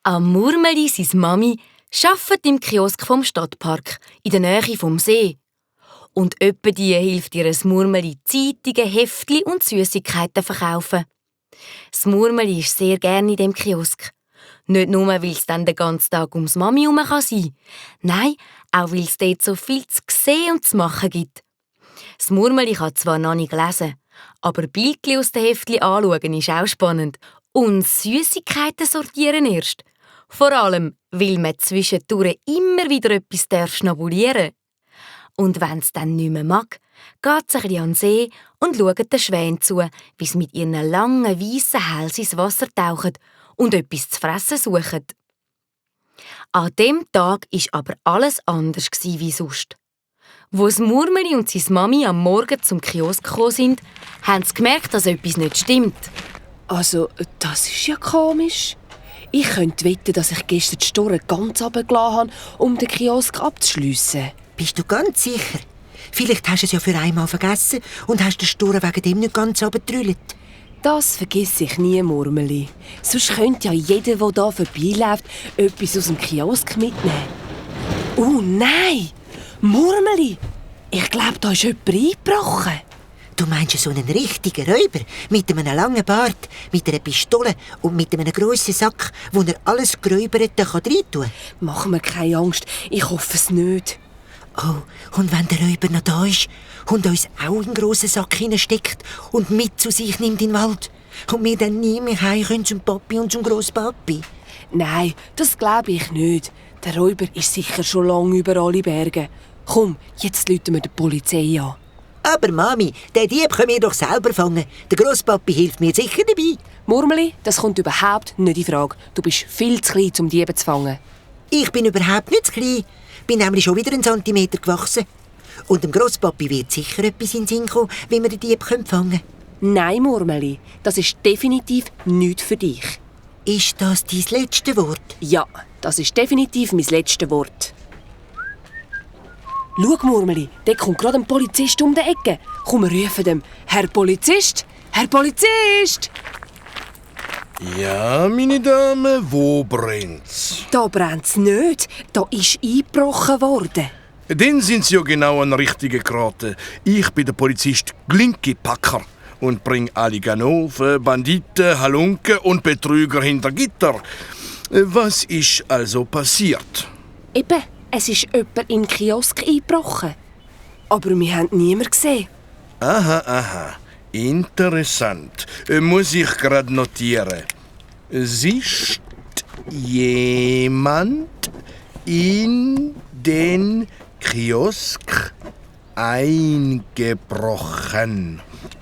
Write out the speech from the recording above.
Am Murmeli, seine Mami, arbeitet im Kiosk vom Stadtpark in der Nähe vom See. Und öppe die hilft ihr Murmeli Zeitungen, Heftli und Süßigkeiten verkaufen. Das Murmeli ist sehr gerne in dem Kiosk. Nicht nur, weil es dann den ganzen Tag ums Mami herum sein kann. Nein, auch weil es dort so viel zu sehen und zu machen gibt. Das Murmeli kann zwar noch nicht lesen, aber Bildchen aus den Heftli anschauen ist auch spannend. Und Süßigkeiten sortieren erst. Vor allem, weil man zwischendurch immer wieder etwas schnabulieren darf. Und wenn es dann nicht mehr mag, geht es ein bisschen an den See und schaut den Schwänen zu, wie sie mit ihren langen, weissen Hälsen ins Wasser tauchen und etwas zu fressen suchen. An dem Tag war aber alles anders wie sonst. Wo das Murmeli und seine Mami am Morgen zum Kiosk gekommen sind, haben sie gemerkt, dass etwas nicht stimmt. Also, das ist ja komisch. Ich könnte wetten, dass ich gestern die Store ganz runtergelassen habe, um den Kiosk abzuschliessen. Bist du ganz sicher? Vielleicht hast du es ja für einmal vergessen und hast den Store wegen dem nicht ganz runtergetrüllt. Das vergesse ich nie, Murmeli. Sonst könnte ja jeder, der hier vorbeiläuft, etwas aus dem Kiosk mitnehmen. Oh nein! Murmeli! Ich glaube, da ist jemand eingebrochen. Du meinst so einen richtigen Räuber mit einem langen Bart, mit einer Pistole und mit einem grossen Sack, wo er alles Geräuberte reintun kann? Mach mir keine Angst, ich hoffe es nicht. Oh, und wenn der Räuber noch da ist und uns auch in einen grossen Sack hineinsteckt und mit zu sich nimmt in den Wald und wir dann nie mehr heim können zum Papi und zum Grosspapi? Nein, das glaube ich nicht. Der Räuber ist sicher schon lange über alle Berge. Komm, jetzt rufen wir die Polizei an. Aber Mami, den Dieb können wir doch selber fangen. Der Grosspapi hilft mir sicher dabei. Murmeli, das kommt überhaupt nicht in Frage. Du bist viel zu klein, um Diebe zu fangen. Ich bin überhaupt nicht zu klein. Bin nämlich schon wieder einen Zentimeter gewachsen. Und dem Grosspapi wird sicher etwas in den Sinn kommen, wie wir den Dieb fangen können. Nein, Murmeli, das ist definitiv nichts für dich. Ist das dein letzte Wort? Ja, das ist definitiv mein letztes Wort. Schau, Murmeli, da kommt gerade ein Polizist um die Ecke. Komm, wir rufen dem. Herr Polizist! Herr Polizist! Ja, meine Damen, wo brennt's? Da brennt's nicht. Da ist eingebrochen worden. Dann sind Sie ja genau an der richtigen geraten. Ich bin der Polizist Glinki Packer und bringe alle Ganoven, Banditen, Halunken und Betrüger hinter Gitter. Was ist also passiert? Eben, es ist jemand in den Kiosk eingebrochen. Aber wir haben niemanden gesehen. Aha. Interessant. Muss ich gerade notieren. Ist jemand in den Kiosk eingebrochen?